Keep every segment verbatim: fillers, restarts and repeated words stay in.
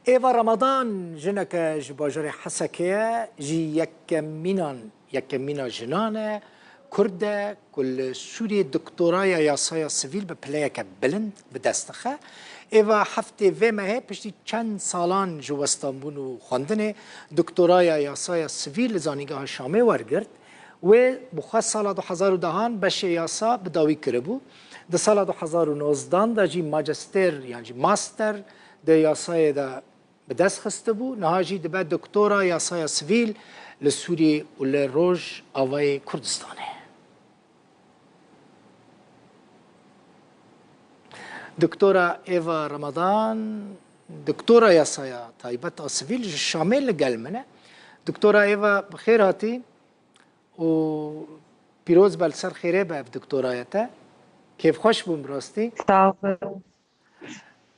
Êva Ramadan jineke ji bajarê Hesekê ye, ji yekemînan, yekemîna jinan e, Kurd e, ku li Sûriyê doktoraya yasaya sivîl bi pileyeke bilind bi dest dixe. Êva heftê vê mehê piştî çend salan ji westan bûn û xwendinê, doktoraya yasaya sivîl li Zanîngeha Şamê wergirt. Wê bi xwe sala du hezar û dehan beşê yasa bi dawî kiribû. Di sala du hezar û nozdan de jî majester yan jî master di yasayê de bi dest xistibû. Niha jî dibe doktora yasaya sivîl li Sûriyê û li Rojavayê Kurdistanê. Doktora Êva Ramadan, doktora yasaya taybet a sivîl ji Şamê li gel min e. Doktora Êva, bi xêr hatî û pîroz be, li ser xêrê be ev doktoraya te. Kêfxweş bûm bi rastî. Sağ ol. Ee,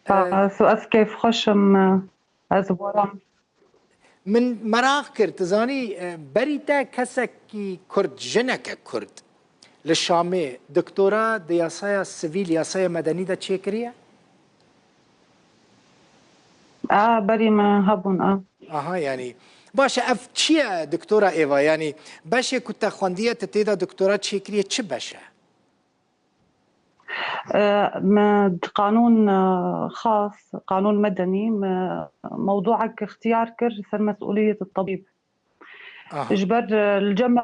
Sağ ol. Ez kêfxweş im. Ez boran. Min meraq kir, tu zanî, e, berî te kesekî Kurd, jineke Kurd li Şamê doktora di yasaya sivîl, yasaya medenî de çêkiriye? A, berî me hebûn, a. Aha, yanî. Baş e, ev çi ye doktora Êva? Yanî beşê ku te xwendiye, te tê de doktora çêkiriye, çi beş e? E, me di qanûn, e, xas, qanûn medenî, me mewdûek ixtiyar kir ser mesûliyet tabîb. Aha. Ji ber, e, li cem,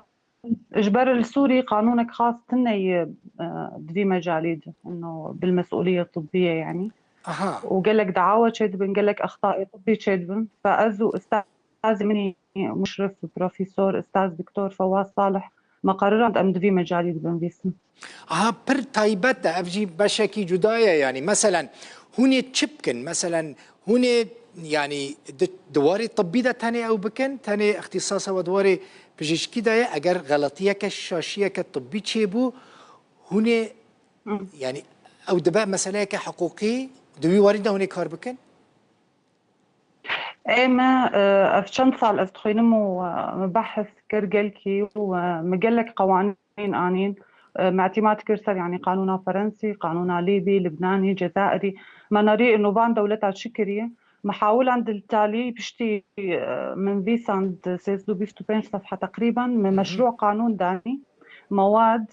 ji ber li Sûrî qanûnek xas tune ye, e, di vî mecalî de, ino bil mesûliyet tibbiye, yanî. Aha. Û gelek dawa çêdibin, gelek extayê tibbî çêdibin. Fe ez û ustazê min î muşrif, profesor, ustaz doktor Fewaz Salih, me qerirand em di vî mecalî de binivîsin. Aha, pir taybet e. Ev jî beşekî cuda ye, yanî. Meselen, hûn ê çi bikin? Meselen, hûn ê, yanî, di, di warê tibbî de tenê ew bikin, tenê îxtîsasa we di warê pijîşkî de ye. Eger xeletiyeke, şaşiyeke tibbî çêbû, hûn ê, Hı. yanî, ew dibe meseleyeke hiqûqî, di wî warî de hûn ê kar bikin? Ê me, e, ev çend sal ez dixwînim û, e, me behs kir gelkî û, e, me gelek qewanîn anîn. E, me îtîmat kir ser, yanî, qanûna Ferensî, qanûna Lîbî, Libnanî, Cezairî. Me nerî ino van dewleta çi kiriye. Me hawil an di talî piştî, e, min vîsand sêsed û bîst û pênc sefha teqrîben, me Hı hı. meşrû qanûn danî, mewad,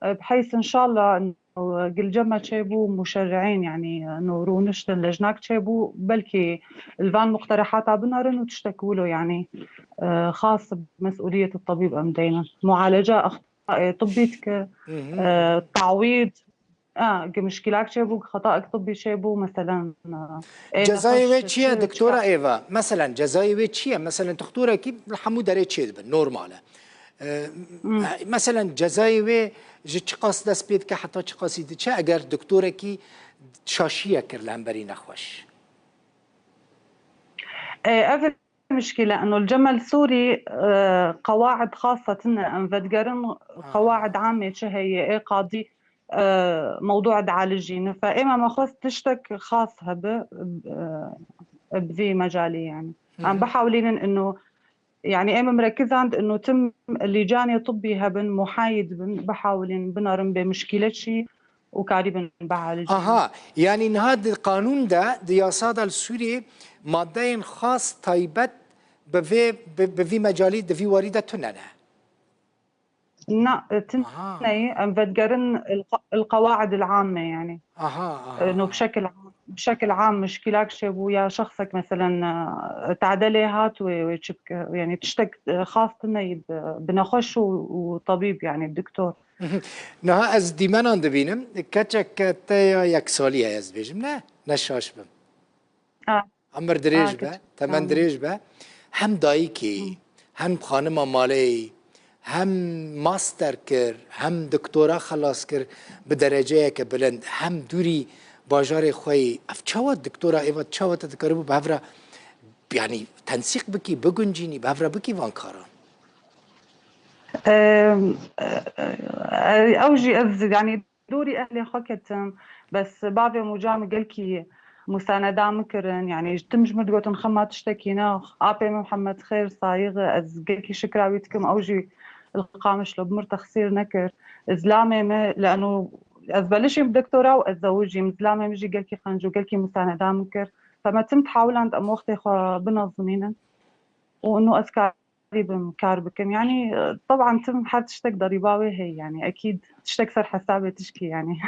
e, bi heyz înşallah gilceme çêbû, muşerri'în, yanî, no, rûniştin, lejnak çêbû, belkî li van muqterehata binarin û tiştek wilo, yanî, e, xas bi mesûliyet tabîb em deynin. Mualeca extayê tibbî dike, Hı hı. e, tawîd, e, gi mişkîlak çêbû, gi xetaek tibbî çêbû, meselen, e, ê Cezayê wê nexweş çi ye, çi doktora Êva? Meselen, cezayê wê çi ye? Meselen, doktorekî li hemû derê çêdibin, normal e. Ee, Hmm. Meselen, cezayê wê ji çiqas dest pê dike, heta çiqasî diçe, eger doktorekî şaşiye kir li hemberî nexweş? Ee, ev mişkîle, ino li cemel Sûrî, e, qewaid xasa tune, em vedigerin qewaid amê çi heye, ê qadî, e, mewdû dialijîne. Fe ême me xwest tiştek xas hebe, e, bi vî mecalî, yanî. Em Hı hı. bihewlînin ino Yanî êm mirekizand ino tim lîcanê tibbî hebin, muhayîd bin, bihawilin binarin bê mişkîle çî û karîbin bialicin. Aha, yanî niha di qanûn de, di yasa de li Sûriyê madeyên xas taybet bi vê, bi, bi vî mecalî di vî warî de tune ne? Na, e, tin Aha. neyê, em vedigerin il-, il-qewaid il-amme, yanî. Aha, aha, E, no, aha. bi şekil, bi şekil am mişkîlak çêbû ya şexsek, meselen, e, tade lê hat wê, wê çi bike? Yanî tiştek, e, xas tune yî bi, bi nexweş û, û tabîb, yanî doktor. Mhm. Niha ez dîmenan dibînim, keçeke te ya yek salî heye, ez dibêjim, ne? Ne şaş bim. A. Emir dirêj A, be, keç-, temen tamam. dirêj be. Hem dayikê, Hı. hem xanima malê, hem master kir, hem doktora xelas kir bi dereceyeke bilind, hem dûrî bajarê xwe yî. Ev çawa doktora Êva, çawa te dikaribû bi hev re, yanî, tensîq bikî, biguncînî, bi hev re bikî van karan? Em, e, e, ew jî ez, yanî, dûrî ehlê xwe ketim, bes bavê min û ca min gelkî musaneda min kirin, yanî tim ji min digotin, Xema, tiştekî ne, apê min Mihemed Xêr Sayîx, ez gelkî şikra wî dikim, ew jî li Qamişlo bi mir texsîr nekir. Zilamê min, li eno ez belişîm bi doktora û ez zewicîm, zilamê min jî gelkî qenc û gelkî musaneda min kir. فما تم تحاولن ام وقت خو بنظمين، وانه اذكاري بمكار بكم يعني. طبعا تم حد تشتك ضريبه هي يعني اكيد تشتك سر حسابي تشكي يعني.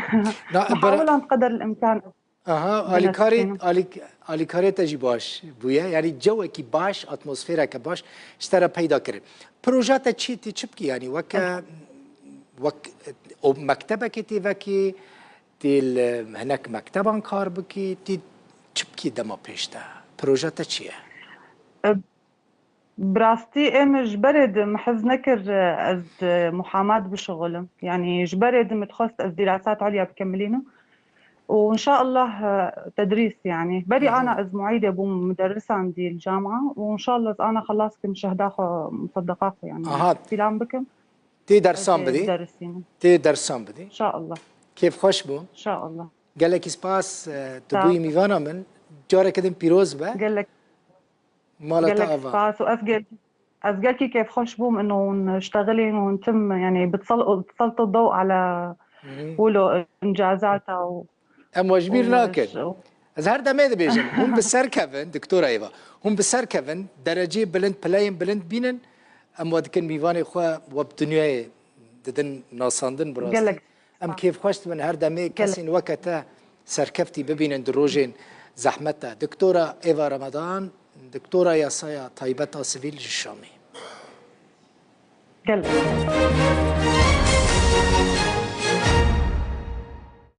Na, bira- محاولن قدر الامكان. Aha, alîkarê, alîk-, alîkarê te jî baş bûye. Yanî cewekî baş, atmosfereke baş ji te re peyda kirin. Proja te çi, tê çi bikî? Yanî weke, wek, o mektebekê tê vekî, tê li hinek mekteban kar bikî, tê çi bikî dema pêş de? Proja te çi ye? E, Bi rastî ê min ji berê di min hez nekir ez di muhamat bişixulim. Yanî ji berê di min dixwest ez dîrasat ulya bikemilînim. Û inşallah, e, tedrîs yanî. Berî ana ez muîde bûm, muderrisan dî li camia û inşallah ez ana xelas kim şehda xwe musaddeqa xwe yanî. Aha. Îstîlam bikim. Tê dersan bidî. Derrisînim. Tê dersan bidî. İnşallah. Kêfxweş bû. İnşallah. Gelekî spas, e, tu bûyî mîvana min. Careke din pîroz be. Gelek Mala te ava. Spas û ez gel-, ez gelkî kêfxweş bûm ino hûn ştexilên hûn tim, yani, bitsel-, bitseltu daw ala wilo incazata û Em we ji bîr nakin. Ez her demê dibêjim, hûn bi ser kevin, Doktora Eva, hûn bi ser kevin, dereceyê bilind, pileyên bilind bînin, em we dikin mîvanê xwe, we bi dinyayê didin nasandin bi rastî. Gelek Em kêfxweş dibin her demê kesên weke te serkeftî bibînin di rojên zehmet de. Doktora Eva Ramadan, Doktora Yasaya Taybet a Sivîl ji Şamê. Gelek.